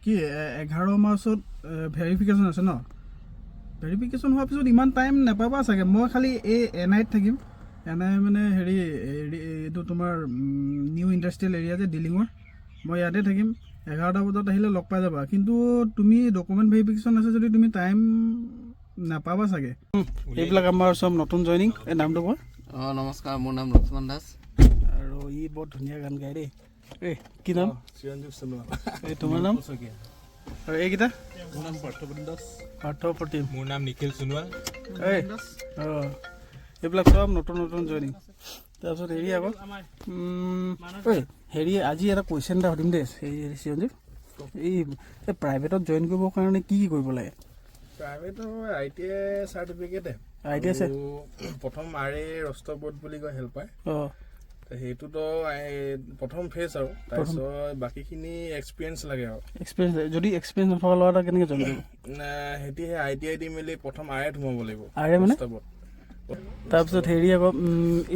কি 11 মাৰ্চত ভেৰিফিকেশ্যন আছে ন? ভেৰিফিকেশ্যন হোৱাৰ পিছত ইমান টাইম নাপাবা চাগে। মই খালি এই এন আইত থাকিম। এন আই মানে হেৰি, এইটো তোমাৰ নিউ ইণ্ডাষ্ট্ৰিয়েল এৰিয়া যে ডিলিঙৰ, মই ইয়াতে থাকিম। 11টা বজাত আহিলে লগ পাই যাবা। কিন্তু তুমি ডকুমেণ্ট ভেৰিফিকেশ্যন আছে যদি তুমি টাইম নাপাবা চাগে। এইবিলাক আমাৰ চব নতুন জইনিং। এই নামটো কোৱা। অঁ, নমস্কাৰ, মোৰ নাম লক্ষ্মণ দাস। আৰু ই বৰ ধুনীয়া গান গায় দেই। এই কি নাম? চিৰঞ্জীৱ সোণোৱাল। এই তোমাৰ নাম? আৰু এইকেইটা? মোৰ নাম পাৰ্থপ্ৰতিম দাস। পাৰ্থ প্ৰতিম। মোৰ নাম নিখিল সোণোৱাল। এই অঁ, এইবিলাক চব নতুন নতুন জইনিং। তাৰপিছত হেৰি আকৌ, ঐ হেৰি, আজি এটা কুৱেশ্যন এটা সুধিম দেই। হেৰি চিৰঞ্জীৱ, এই প্ৰাইভেটত জইন কৰিবৰ কাৰণে কি কি কৰিব লাগে? প্ৰাইভেটৰ আইটিআই চাৰ্টিফিকেটে। I T আছে। প্ৰথম আৰ এ ৰষ্টবৰ্ড বুলি কয়, হেল্পাৰ। সেইটোতো এই প্ৰথম ফেজ আৰু তাৰপিছত বাকীখিনি এক্সপিৰিয়েঞ্চ লাগে আৰু। এক্সপিৰিয়েঞ্চ, যদি এক্সপিৰিয়েঞ্চ নথকা ল'ৰা এটা কেনেকৈ জইন কৰিব? সিহঁতি সেই আইটিআই দি মেলি প্ৰথম আৰ এত সোমাব লাগিব। আৰ এ মানে? ৰষ্টবৰ্ড। তাৰপিছত হেৰি আকৌ,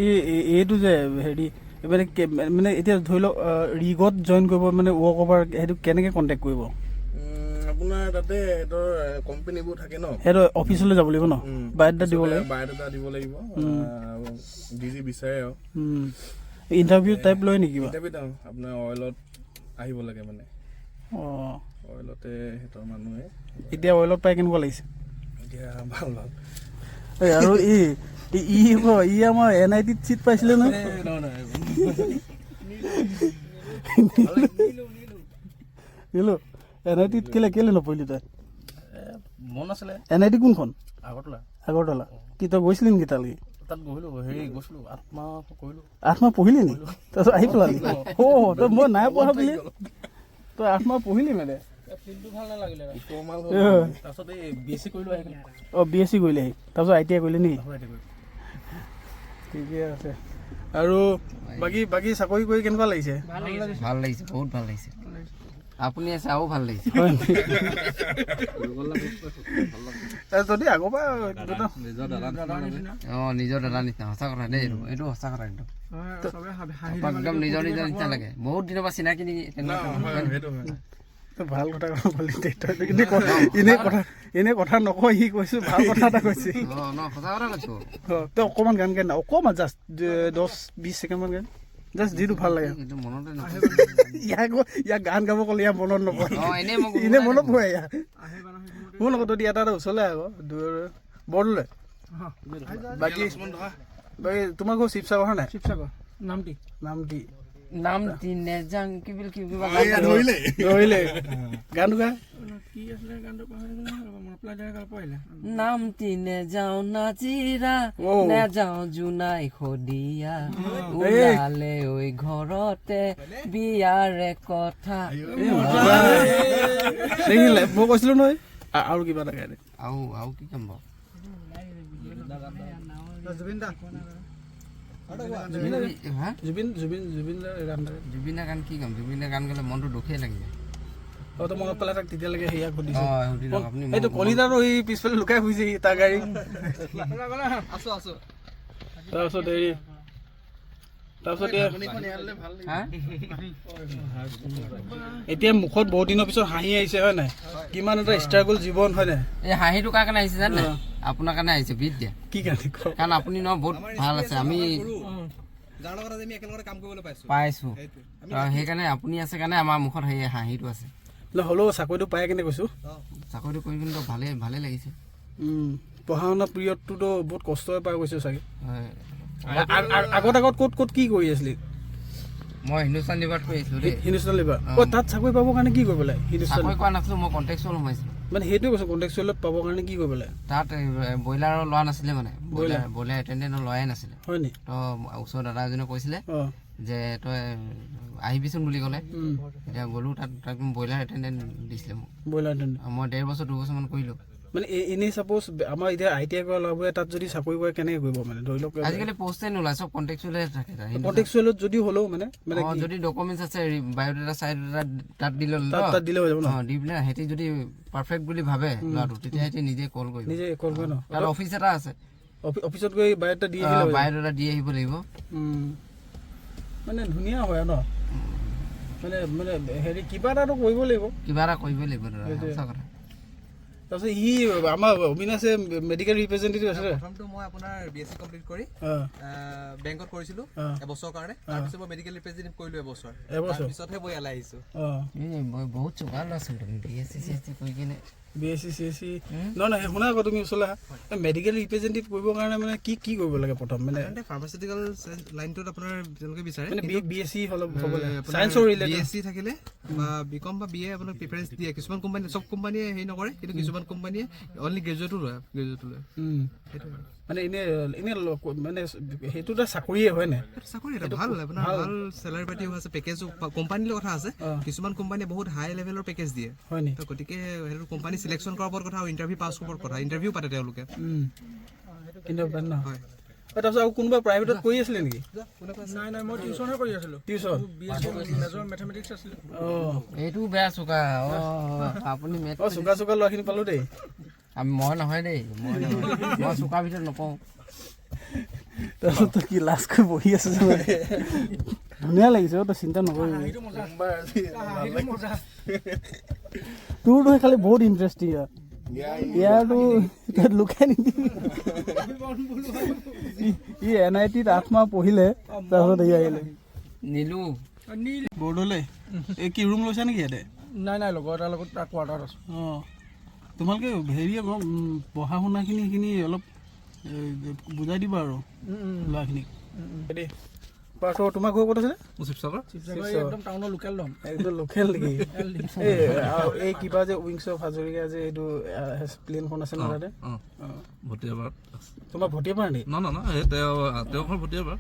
এই এইটো যে হেৰি মানে মানে এতিয়া ধৰি লওক ৰিগত জইন কৰিব, মানে ৱৰ্ক অভাৰ, সেইটো কেনেকৈ কণ্টেক্ট কৰিব? আপোনাৰ তাতে সিহঁতৰ কোম্পানীবোৰ থাকে ন। সেইটো অফিচলৈ যাব লাগিব ন? বায়'ডাটা দিব লাগিব। বায়'ডাটা দিব লাগিব আৰু যি যি বিচাৰে আৰু। ইণ্টাৰভিউ টাইপ লয় নেকি কিবা? ইণ্টাৰভিউত আপোনাৰ অইলত আহিব লাগে মানে। অইলতে সিহঁতৰ মানুহে। এতিয়া অইলত পাই কেনেকুৱা লাগিছে? এতিয়া ভাল ভাল। এই আৰু এই ই ই ই আমাৰ এন আই টিত চিট পাইছিলে নহয়। নিলো এন আই টিত। কেলে কেলে নপঢ়িলি তই? মন আছিলে। এন I T কোনখন? আগৰতলা। আগৰতলা। কি তই গৈছিলি নেকি তালৈকে? তাত গ'লো, হেৰি গৈছিলোঁ, 8 মাহ কৰিলোঁ। 8 মাহ পঢ়িলি নেকি? তাৰপিছত আহি পেলালি। অ' তই মই নাই পঢ়া বুলি তই 8 মাহ পঢ়িলি মানে? ফিল্ডটো ভাল নালাগিলে। মাল। তাৰপিছত এই বি এছ চি কৰিলোঁ আহি। অঁ, বি এছ চি কৰিলি আহি, তাৰপিছত I T I কৰিলি নেকি? ঠিকে আছে। আৰু বাকী বাকী চাকৰি কৰি কেনেকুৱা লাগিছে? ভাল লাগিছে, বহুত ভাল লাগিছে। আপুনি আছে আৰু ভাল লাগিছে। হয় নেকি? যদি আগৰ পৰা দুটা অঁ, নিজৰ দাদা নিচিনা। সঁচা কথা দেই, এইটো এইটো সঁচা কথা একদম। একদম নিজৰ নিজৰ নিচিনা লাগে। বহুত দিনৰ পৰা চিনাকি নেকি তেনেকুৱা? হয়, সেইটো হয়। তই ভাল কথা ক'লি দেই। তই এনেই কথা নকয়, সি কৈছোঁ ভাল কথা এটা কৈছে। অঁ ন, সঁচা কথা কৈছোঁ। অঁ, তই অকণমান গান গাই না, অকণমান, জাষ্ট 10-20 ছেকেণ্ডমান গান, জাষ্ট যিটো ভাল লাগে। এইটো মনতে নপৰে। ইয়াক ইয়াক গান গাব ক'লে ইয়াৰ মনত নপৰে। অঁ, এনেই মই এনেই মনত পৰে ইয়াৰ। মোৰ লগত তই এটা এটা ওচৰলৈ আকৌ বৰদলৈ। বাকী বাকী তোমাৰ ঘৰ শিৱসাগৰ হয় নাই? শিৱসাগৰ, নামটি। নামটি। নাম তিনে যাং কি বুলি কিবা। ধৰিলে। ধৰিলে, গানটো গা। কি আছিলে গানটো? পাহৰি গ'লো নহয়, ৰ'বা, মনত পেলাই দিয়া গাল পাৰিলে। নাম তিনে যাওঁ নাজিৰা, অ'। নেযাওঁ জোনাই শদিয়া, ওলালে ঐ ঘৰতে বিয়াৰে কথা। দেখিলে, মই কৈছিলো নহয়। আৰু কিবা এটা গাই দে। আৰু আৰু কি কাম বাৰু? জুবিন দা। হা? জুবিন জুবিন জুবিন দাৰ গান এটা গাই। জুবিনৰ গান কি গাম? জুবিনৰ গান গালে মনটো দুখেই লাগি যায়। অ, তই মনত পেলাই থাক তেতিয়ালৈকে। সেয়া সুধিছো। অঁ, সুধি লওক আপুনি। এইটো কলিতাৰো সি পিছফালে লুকাই ফুৰিছে সি তাৰ গাড়ী। আছো। তাৰপিছত হেৰি, তাৰপিছত হা। এতিয়া মুখত বহুত দিনৰ পিছত হাঁহি আহিছে, হয় নাই? কিমান এটা ষ্ট্ৰাগল জীৱন, হয় নাই? এই হাঁহিটো কাৰ কাৰণে আহিছে জানে নাই? আপোনাৰ কাৰণে আহিছে বিদ দিয়া। কি কাৰণে কওঁ? কাৰণ আপুনি ন বহুত ভাল আছে, আমি যাৰ লগত আজি আমি একেলগতে কাম কৰিবলৈ পাইছো। পাইছো। সেইকাৰণে আপুনি আছে কাৰণে আমাৰ মুখত সেই হাঁহিটো আছে। ন হ'লেও চাকৰিটো পাই কেনে কৈছো। চাকৰিটো কৰি কিন্তু ভালেই ভালেই লাগিছে। পঢ়া শুনা পিৰিয়ডটোতো বহুত কষ্টৰে পাৰ কৰিছে চাগে। হয়। আগত আগত ক'ত ক'ত কি কৰি আছিলি? মই হিন্দুস্তান লিভাৰত কৰি আছিলো দেই। হিন্দুস্তান লিভাৰ। অ, তাত চাকৰি পাবৰ কাৰণে কি কৰিব লাগে হিন্দুস্তান? চাকৰি কৰা নাছিলো, মই কণ্ট্ৰেকচুৱেল সোমাইছিলো। মানে সেইটোৱে কৈছো, কণ্ট্ৰেকচুৱেলত পাবৰ কাৰণে কি কৰিব লাগে? তাত এই ব্ৰইলাৰৰ লোৱা নাছিলে, মানে ব্ৰইলাৰ ব্ৰইলাৰ এটেণ্ডেণ্টৰ লোৱাই নাছিলে। হয় নি? তো ওচৰৰ দাদা এজনে কৈছিলে যে তই আহিবিচোন বুলি ক'লে। এতিয়া গ'লো তাত, তাত ব্ৰইলাৰ এটেণ্ডেণ্ট দিছিলে মোক। Broiler attendant. মই ডেৰ বছৰ 2 বছৰমান কৰিলোঁ। মানে এনেই চাপ'জ আমাৰ এতিয়া I T I কৰা ল'ৰাবোৰে তাত যদি চাকৰি কৰে কেনেকৈ কৰিব? মানে ধৰি লওক আজিকালি পষ্টে নোলায়, চব কণ্ট্ৰেকচুৱেলে থাকে তাত। কণ্ট্ৰেকচুৱেলত যদি হ'লেও মানে মানে অঁ, কি যদি ডকুমেণ্টছ আছে, বায়'ডাটা চায়'ডাটা তাত দিলে তাত তাত দিলে হৈ যাব ন? অঁ, দি পেলাই সিহঁতি যদি পাৰফেক্ট বুলি ভাবে ল'ৰাটো, তেতিয়া সিহঁতি নিজে কল কৰিব। নিজে কল কৰে ন? তাত অফিচ এটা আছে। অফিচত গৈ বায়'ডাটা দি আহিলে হৈ যাব। বায়'ডাটা দি আহিব লাগিব। মানে ধুনীয়া হয় ন? মানে মানে হেৰি কিবা এটাতো কৰিব লাগিব। কিবা এটা কৰিব লাগিব দাদা, সঁচা কথা। তাৰপিছত ই আমাৰ অবিনাশে মেডিকেল ৰিপ্ৰেজেণ্টেটিভ আছিলে। প্ৰথমটো মই আপোনাৰ বি এছ চি কমপ্লিট কৰি বেংকত কৰিছিলোঁ এবছৰৰ কাৰণে। তাৰপিছত মই মেডিকেল ৰিপ্ৰেজেণ্টেটিভ কৰিলোঁ এবছৰ। এবছৰ? তাৰপিছতহে মই ইয়ালৈ আহিছোঁ। অঁ। এই মই বহুত চোকা ল'ৰা ছোৱালী, তুমি B S C C S C কৰি কিনে। B S C C S C নহয় নহয়, শুনা আকৌ, তুমি ওচৰলৈ আহা। মেডিকেল ৰিপ্ৰেজেণ্টেটিভ কৰিবৰ কাৰণে মানে কি কি কৰিব লাগে প্ৰথম? মানে সাধাৰণতে ফাৰ্মাচিউটিকেল লাইনটোত আপোনাৰ তেওঁলোকে বিচাৰে। মানে বি এছ চি অলপ হ'ব লাগে, চায়েন্সৰ বি ৰিলেটেড। এছ চি থাকিলে বা বি কম বা বি এ আপোনাক প্ৰিফাৰেঞ্চ দিয়ে। কিছুমান কোম্পানী, চব কোম্পানীয়ে হেৰি নকৰে, কিন্তু কিছুমান কোম্পানীয়ে অনলি গ্ৰেজুৱেটো লয়, গ্ৰেজুৱেটো লয়। মানে এনে এনে মানে সেইটো এটা চাকৰিয়ে হয় নাই? সেইটো চাকৰি এটা ভাল, আপোনাৰ ভাল চেলাৰী পাতিও আছে, পেকেজো কোম্পানীৰ কথা আছে। কিছুমান কোম্পানীয়ে বহুত হাই লেভেলৰ পেকেজ দিয়ে। হয় নি? তো গতিকে সেইটো কোম্পানী চিলেকশ্যন কৰাৰ ওপৰত কথা আৰু ইণ্টাৰভিউ পাছ কৰাৰ ওপৰত কথা। ইণ্টাৰভিউ পাতে তেওঁলোকে। কিন্তু ন হয়। তাৰপিছত আৰু কোনোবা প্ৰাইভেটত কৰি আছিলে নেকি? নাই নাই, মই টিউচনহে কৰি আছিলোঁ। Tuition? B S C major mathematics আছিলে। অঁ। এইটো বেয়া চোকা। অঁ, আপুনি মেথ অঁ, চোকা চোকা ল'ৰাখিনি পালোঁ দেই। আমি মই নহয় দেই, মই নহয়, মই চোকাৰ ভিতৰত নপওঁ। তাৰপিছত তই কি লাজকৈ বহি আছ যে? ধুনীয়া লাগিছে অ', তই চিন্তা নকৰিবি। সোমবাৰ আজি ভাল লাগে। তোৰতো খালি বহুত ইণ্টাৰেষ্টিং। ইয়াৰতো তাত লুকাই নিদিবি। ই এন আই টিত 8 মাহ পঢ়িলে, তাৰপিছত ই আহিলে। নিলো। বৰদলৈ এই কি ৰুম লৈছা নেকি ইয়াতে? নাই নাই, লগৰ এটাৰ লগত তাৰ কোৱাৰ্টাৰত আছোঁ। অঁ, তোমালোকে হেৰি আকৌ পঢ়া শুনাখিনি সেইখিনি অলপ বুজাই দিবা আৰু ল'ৰাখিনিক দেই। পাৰ্থ, তোমাৰ ঘৰ ক'ত আছিলে? মোৰ শিৱসাগৰ। শিৱসাগৰ একদম টাউনৰ লোকেল দম। একদম লোকেল নেকি? এই আৰু এই কিবা যে উইংছ অফ হাজৰিকা যে এইটো প্লেনখন আছে ন তাতে? অঁ, ভটিয়াপাৰাত। তোমাৰ ভটিয়াপাৰা নেকি? ন ন ন, এই তেওঁ ঘৰ ভটিয়াপাৰা।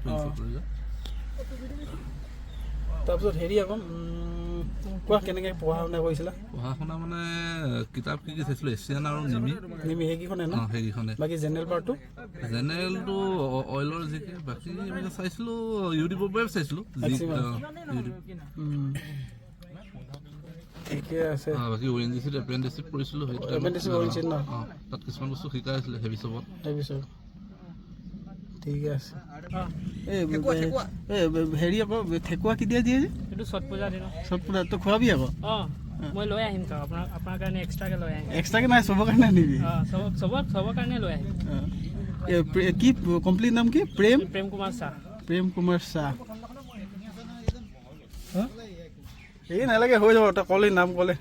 তাৰপিছত হেৰি আকৌ কোৱা, কেনেকৈ পঢ়া শুনা কৰিছিলা? পঢ়া শুনা মানে কিতাপ কি কি চাইছিলোঁ, এছিয়ান আৰু নিমি। নিমি সেইকেইখনে ন? অঁ, সেইকেইখনে। বাকী জেনেৰেল পাৰ্টটো? জেনেৰেলটো অইলৰ জিকে, বাকী এনেকৈ চাইছিলোঁ, ইউটিউবৰ পৰাই চাইছিলোঁ। ইউটিউব। ঠিকে আছে। বাকী অ' এন জি চিত এপ্ৰেণ্টিচিপ কৰিছিলোঁ সেইটো টাইমত। এপ্ৰেণ্টিচিপ ONGC ত ন? অঁ, তাত কিছুমান বস্তু শিকাই আছিলে হেভি চবত। তাৰপিছত ঠিকে আছে। এই এই হেৰি আকৌ ঠেকুৱা কেতিয়া দিয়ে যে? এইটো ছট পূজাৰ দিনত। চব পূজা তই খোৱাবি আকৌ। অঁ, মই লৈ আহিম তো, আপোনাৰ কাৰণে এক্সট্ৰাকৈ লৈ আহিম। এক্সট্ৰাকে নাই, চবৰ কাৰণে আনিবি। অঁ, চবৰ কাৰণে লৈ আহিম। অঁ। এই কি কমপ্লিট নাম কি? প্ৰেম প্ৰেম কুমাৰ শ্বাহ। প্ৰেম কুমাৰ শ্বাহ। হা? এই নালাগে, হৈ যাব। তই ক'লে নাম ক'লে।